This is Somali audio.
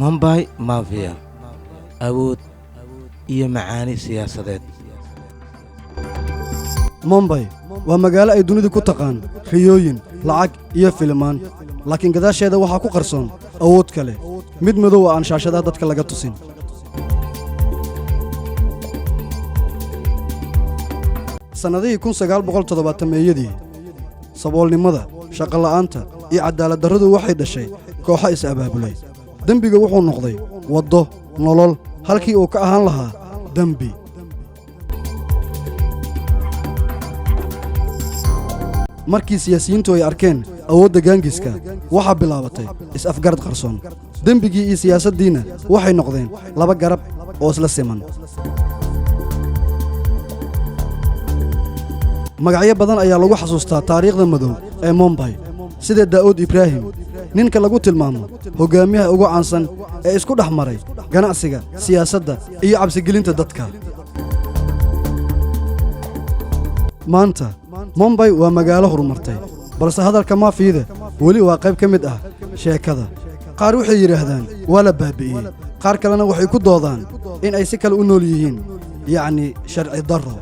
Mumbai Mafia, awood iyo macaani siyaasadeed. Mombay waa magaalo ay dunidu ku taqaan riyooyin, lacag iyo filimaan, laakiin gadaasheeda waxaa ku qarsoon awood kale, mid madow oo aan shaashadaha dadka laga tusin. Sannadihii 1970-meeyadii, saboolnimada, shaqola'aanta iyo caddaaladdarradu waxay dhashay kooxo is-abaabulay. Dembiga wuxuu noqday waddo nolol halkii uu ka ahaan lahaa dembi. Markii siyaasiyiintu ay arkeen awoodda gaangiska, waxaa bilaabatay is-afgarad qarsoon. Dembigii iyo siyaasaddiinna waxay noqdeen laba garab oo isla siman. Magacyo badan ayaa lagu xasuustaa taariikhda madow ee Mombay, sida Daa'uud Ibraahim, ninka lagu tilmaamo hoggaamiyaha ugu caansan ee isku dhex maray ganacsiga, siyaasadda iyo cabsigelinta dadka. Maanta Mombay waa magaalo horumartay, balse hadalka maafiyada weli waa qayb ka mid ah sheekada. Qaar waxay yidhaahdaan waa la baabi'iyey, qaar kalena waxay ku doodaan in ay si kale u nool yihiin, yacni sharci darro.